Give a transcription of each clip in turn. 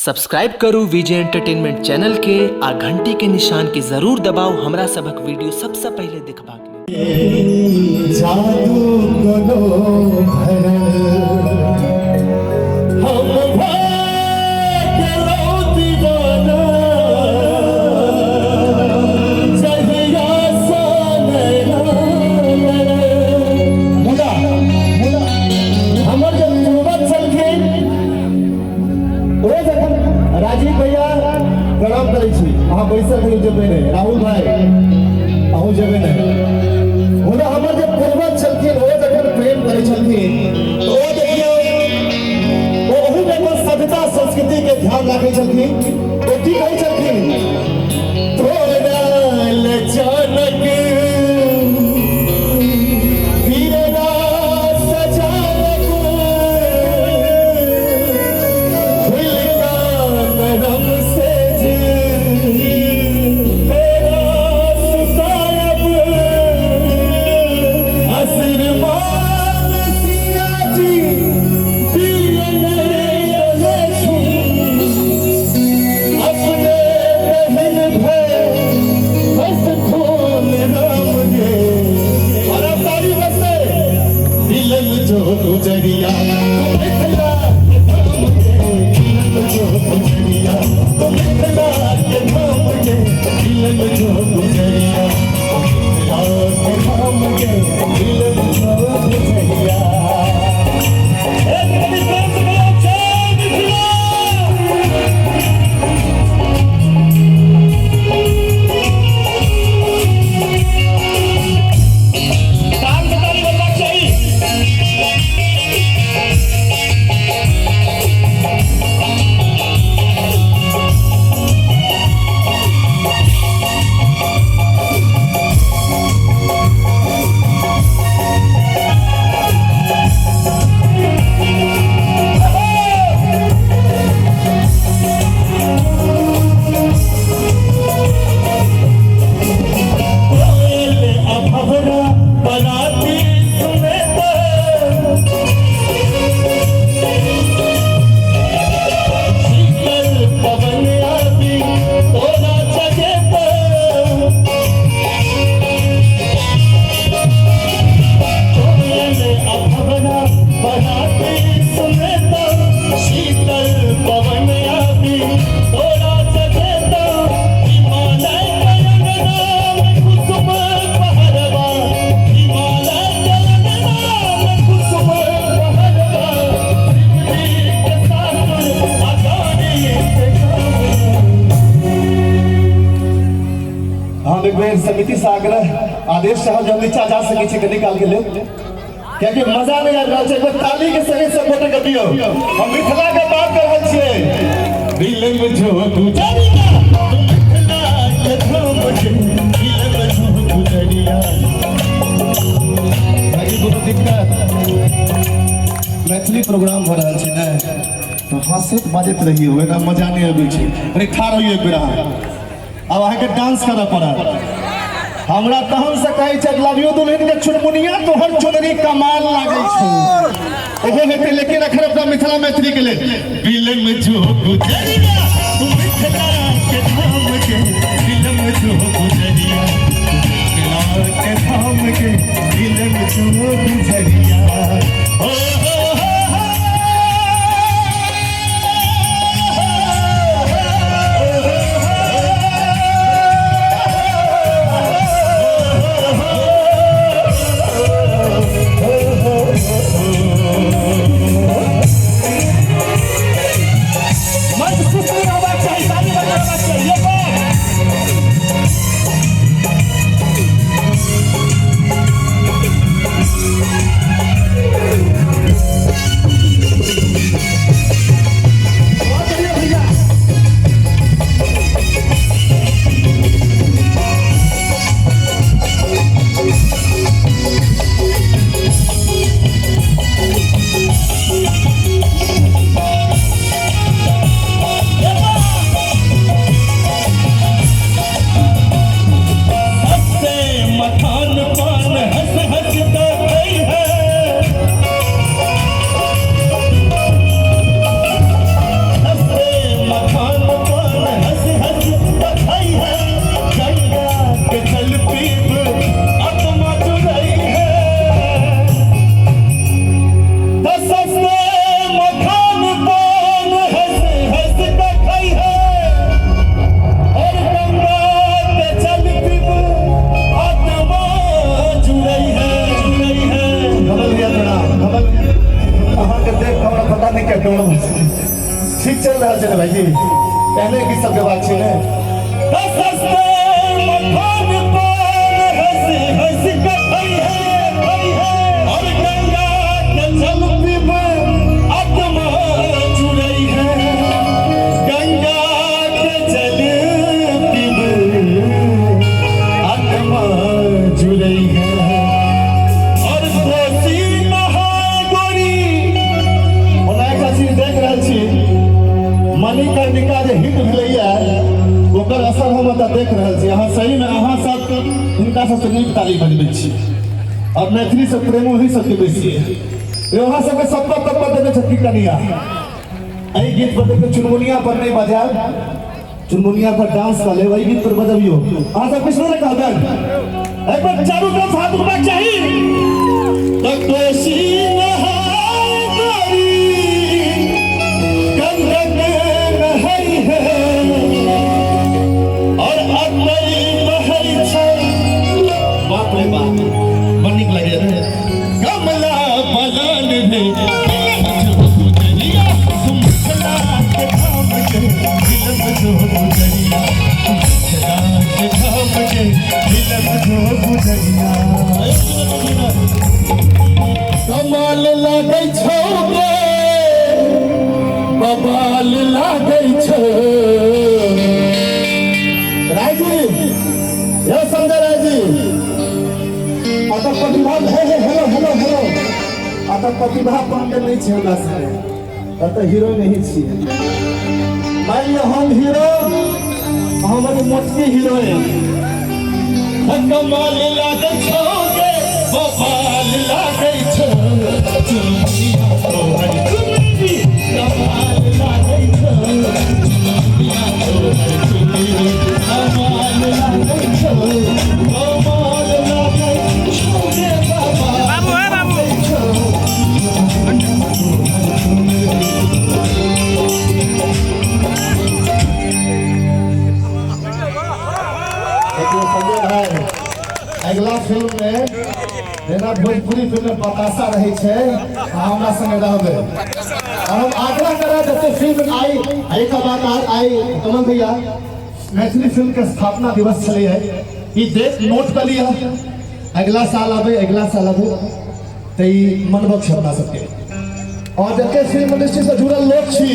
Subscribe करू विजय entertainment channel के आ घंटी के निशान के जरूर दबाउ हमरा सभक वीडियो सबसँ पहिले देखबाक लेल। जादू कोनो भरल हम भऽ गेलहुँ दीवाना जहिया सँ नैना लड़ल। मुदा मुदा हमर जे पूर्वज छलखिन ओ जखन राजीव भैया प्रणाम करै छी, अहाँ बैसल रहियौ, जेबै नहि। राहुल भाई अहूँ जेबै नहि। मुदा हमर जे पूर्वज छलखिन ओ जखन प्रेम करै छलखिन तऽ ओ देखियौ ओ ओहूमे अपन सभ्यता संस्कृति के ध्यान राखै छलखिन। ओ की कहै छलखिन? तोरा अचानक पीरना सजानक खुल का नरम सेज तेरा सुतायब असरमान सिया जी पियने रहे अपने बहन भय बस खून राम गे। और अब ताली बजते दिलन जो गुजरिया तो मिथिला के धाम गे, दिलन जो गुजरिया तो मिथिला के धाम गे, दिलन जो गुजरिया तो मिथिला के धाम गे, दिलन जो गुजरिया। एक कवि प्रेम से बोलो जय मिथिला। ताल से ताली बजबाक चाही। कोयल अभवरा बनाती सुमेत शीतल पवन आदि तोरा जगेत। कोयल अभवरा बनाती सुमेत शीतल पवन आदि तोरा जगेत। हिमालय कयन नाम कुसुम पहरवा, हिमालय कयन नाम कुसुम पहरवा, शिवजी के सासुर अगाड़ी से गाम। हम एक बेर समिति से आग्रह आदेश चाहब जे हम नीचा जा सकै छी कनी काल के लेल, कियाकि मजा नहि आबि रहल छै। एक बेर ताली के संगे सब गोटे के दियौ। हम मिथिला के बात कर रहल छियै। दिल में जो गुजरिया तो मिथिला के धाम के, दिल में जो गुजरिया। भाई कोनो दिक्कत? मैथिली प्रोग्राम भऽ रहल छै ने, तऽ हँसैत बाजैत रहियौ, एना मजा नहि अबै छै। अरे ठाढ़ होइयौ एक बेर अहाँ, आब अहाँके डांस करऽ पड़त। हमरा तहन से कहै छै लव you दुल्हन के चुनमुनिया तोहर चुनरी कमाल लागै छौ, ओहो हेतै, लेकिन अखन अपना मिथिला मैथिली के लेल बिलम जो गुजरिया तू मिथिला के धाम के, बिलम जो गुजरिया तू मिथिला के धाम के, बिलम जो गुजरिया। ओ हो हो हो। मंच सुस्त नहीं होबाक चाही, ताली बजाबाक चाही। ये बात रहल छै ने भाईजी, पहले गीत सबके बात छै ने। तऽ सस्ते मखान पान हंसी हंसी के खइहे खइहे, और गंगा के जल पीब आत्मा जुड़ै है, गंगा के जल पीब आत्मा जुड़ै है, और कोसी नहाय गोरी। ओना एकटा चीज देख रहल छी, मणिकर्णिका जे हिट भेलैया ओकर असर हम एतऽ देख रहल छी। अहाँ सहीमे अहाँ सब हिनका सबसँ नीक ताली बजबै छी और मैथिली से प्रेमो ही सबके बेसी है। यो अहाँ सबके सप्पा तप्पा देने छथि कनिया। एहि गीत पर देखियौ, चुनमुनिया पर नहि बजायब, चुनमुनिया पर डांस कऽ लेब, एहि गीत पर बजबियौ। अहाँ सब किछु नहि कहबै, एक बार चारू तरफ हाथ उठबाक चाही। तऽ कोसी नहाय गोरी, गंगा के नहै है, और अतै बहै छै। बाप रे बाप, बड़ नीक लगैया ने। कमला बलान रे गुजरिया, तुम मिथिला के धाम के मिलन जो गुजरिया, तुम मिथिला के धाम के मिलन जो गुजरिया। कमाल लागै छौ गे, बबाल लागै छौ। रायजी, यौ संजय रायजी, अतः प्रतिभा, हे हे, हेलो हेलो हेलो, अतः प्रतिभा पांडे नहि छै हमरा संगे, अतः हीरो नहीं छियै। मान लिअ हम हीरो, हमर मोटकी हीरोइन। कमाल लागै छौ गे, बबाल लागै छौ, चुनमुनिया तोहर चुनरी, कमाल लागै छौ, चुनमुनिया तोहर चुनरी, कमाल लागै छौ, कमाल लागै छौ गे, बबाल बाबू है बाबू। छौ। देखियौ संजय भाई, अगिला फिल्म में जेना भोजपुरी फिल्म में बताशा रहै छै, अहाँ हमरा संगे रहबै। और हम आग्रह करब जते फिल्म आई, एक बात आई कमल भैया, मैथिली फिल्म के स्थापना दिवस छलै है, ई डेट नोट कऽ लिअ, अगिला साल आबै, अगिला साल आबै तऽ ई मनबक छै अपना सबके। और जते फिल्म इंडस्ट्री से जुड़ल लोक छी,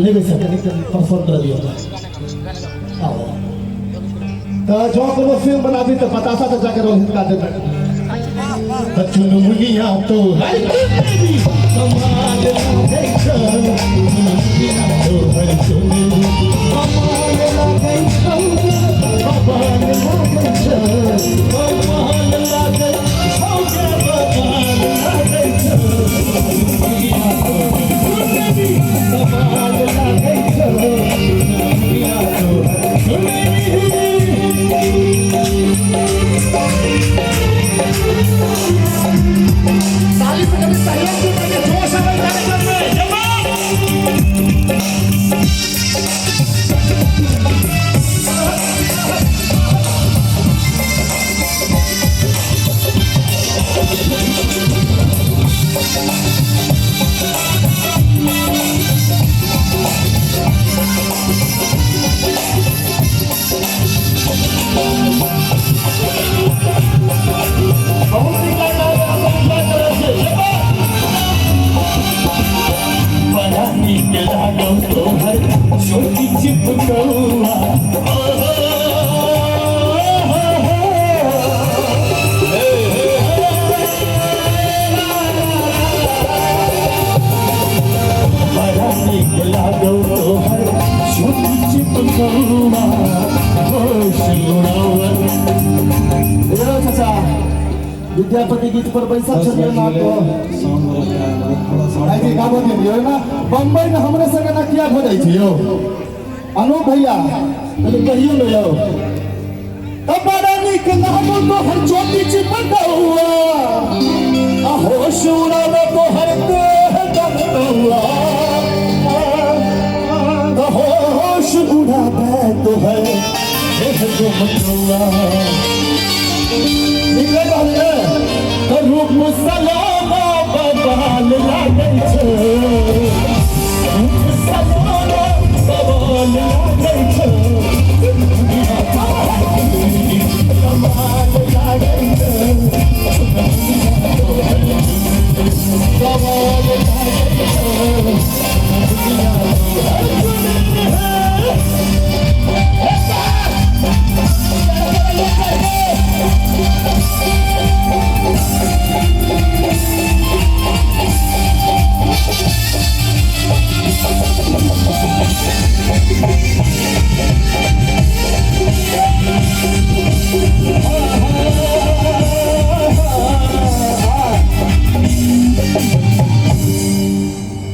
लेबै सर, कनि परफॉर्म करा दियौ। आओ तऽ जँ कोनो फिल्म बनाबी तऽ बताशा चाचा के रोल हिनका देबै। तऽ चुनमुनिया तो है कमाल लागै छौ, चुनमुनिया तोहर चुनरी, कमाल लागै छौ, कमाल लागै छौ, कमाल लागै छौ गे, बबाल लागै छौ, चुनमुनिया तोहर चुनरी, कमाल लागै छौ, चुनमुनिया तोहर चुनरी। ताली से कभी सहयोग दू ताकि जोश आवे कार्यक्रम में। जवाब बहुत नीक लागल, अपन तरफ से जवाब। बड़ा नीक लागल तोहर छोटी चिपकौआ, ओ हो हो हो, हे हे हे। बड़ा नीक लागल तोहर छोटी चिपकौआ, होश उड़ावल। यौ चाचा, विद्यापति गीत पर बैसल छलियै ना तो भाईजी गाबो दियौ ना। बम्बई में हमरे संगे ना किया भऽ जाइ छै यौ अनूप भैया, कनि कहियौ ने यौ। तऽ बड़ा नीक लागल तोहर चोटी चिपकौआ, आ होश उड़ावे तोहर देह दमकौआ, तऽ होश उड़ावे तोहर देह दमकौआ। निकल रहलै तऽ रूप सलामा बबाल लागै छै, रूप।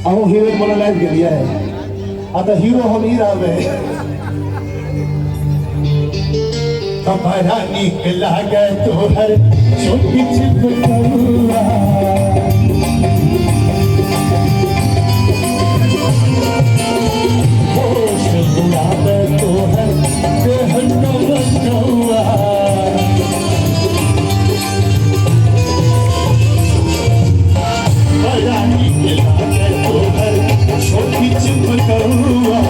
अहूँ हीरोइन बनल आबि गेलियै आ तऽ हीरो हम ई रहबै। बड़ा नीक लागै तोहर छोटी छिपकौआ, होश उड़ाबै तोहर देह कमकौआ। बड़ा नीक लागै तोहर छोटी चिपकौआ,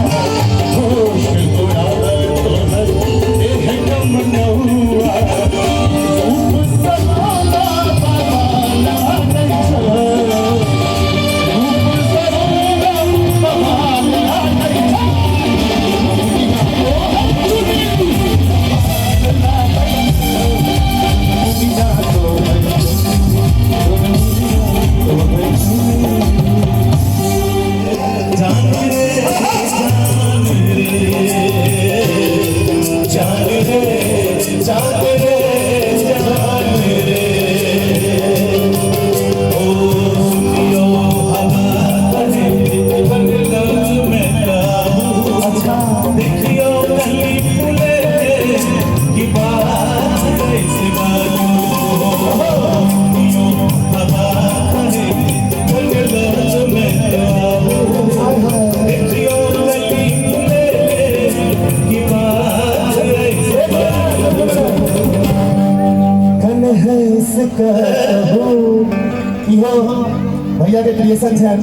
होश उड़ाबै तोहर देह कमकौआ। रूप सलोना बाबा लागै छौ, रूप सलोना बाबा लागै छौ। जान रे जान रे जान रे जान रे जान रे, ओ सुनियो हवा करे बंगलोर में काबू। अच्छा देखियो गली फुले की बात कैसे बाजू, सुनियो हवा करे बंगलोर में काबू। देखियो गली फुले की बात कैसे बाजू। कन है इसका हो, इहो भैया के क्रिएशन छै।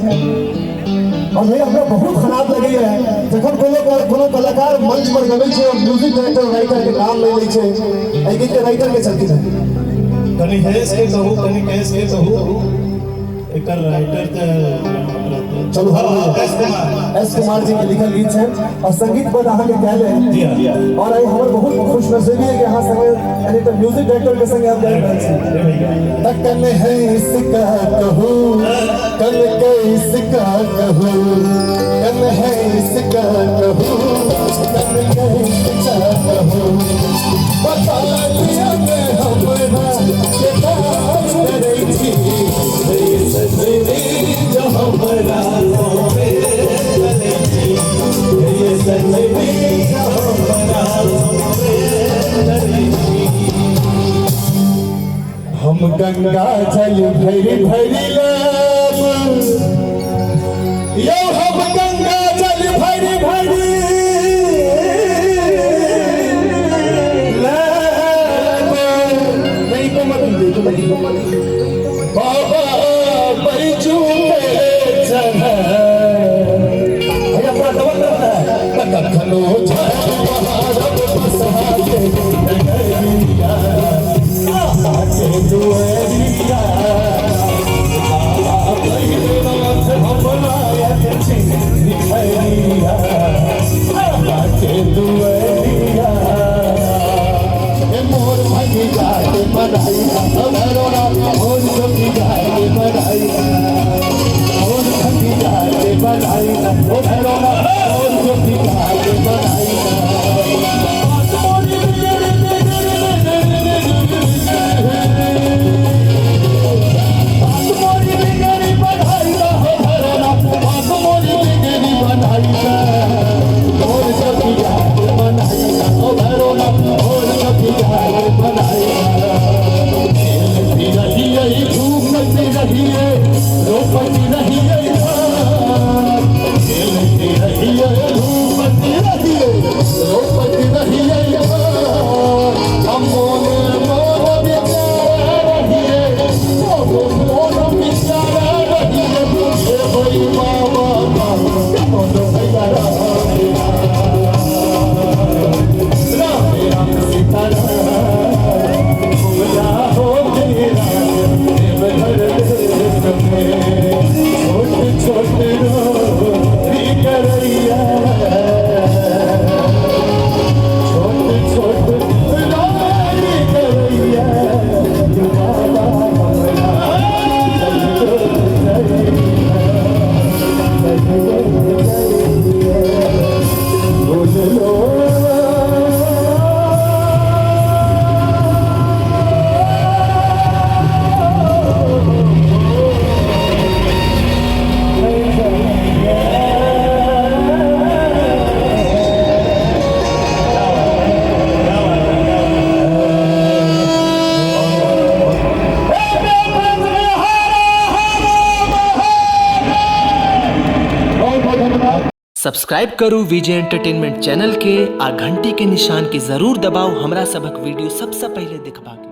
और भैया हमरा बहुत खराब लगैया जखन कोनो कोनो कलाकार मंच पर गबै छै और म्यूजिक डायरेक्टर राइटर के नाम नहि लै छै। एहि गीत के राइटर के छलखिन हैं? कनी हेस के कहू, कनी केस के कहू, एकर राइटर तऽ चलू। हाँ हाँ, एस कुमार। एस कुमार जी के लिखल गीत छै और संगीत पर अहाँके कयल है। जी हाँ। और आई हमर बहुत खुश नसीबी है कि अहाँ संगे यानी तऽ म्यूजिक डायरेक्टर के संगे हम गाबि रहल छी। अरे भैया। तकन है इसका कहू, कन के इसका कहू, कन है इसका कहू, कन के इसका कहू। बता दिया मैं हमरा के काज करै छी, हे सजनी जो हमरा सोवे करै छी, हे सजनी जो हमरा सोवे करै छी। हम गंगा जल भरि भरि लेब यौ, हम गंगा जल भरि भरि लेब। नहीं को मत दीजिए, को मत दीजिए। बाबा बैजू के चढ़ भैया पूरा डबल रहता है। कखनो झाड़ू बहारब बसहा के डगरिया आके दुआरिया, बाबा बैजनाथ हम लायक छी। सब्सक्राइब करू विजय एंटरटेनमेंट चैनल के आ घंटी के निशान के जरूर दबाउ हमरा सभक वीडियो सबसँ पहिले देखबाक लेल।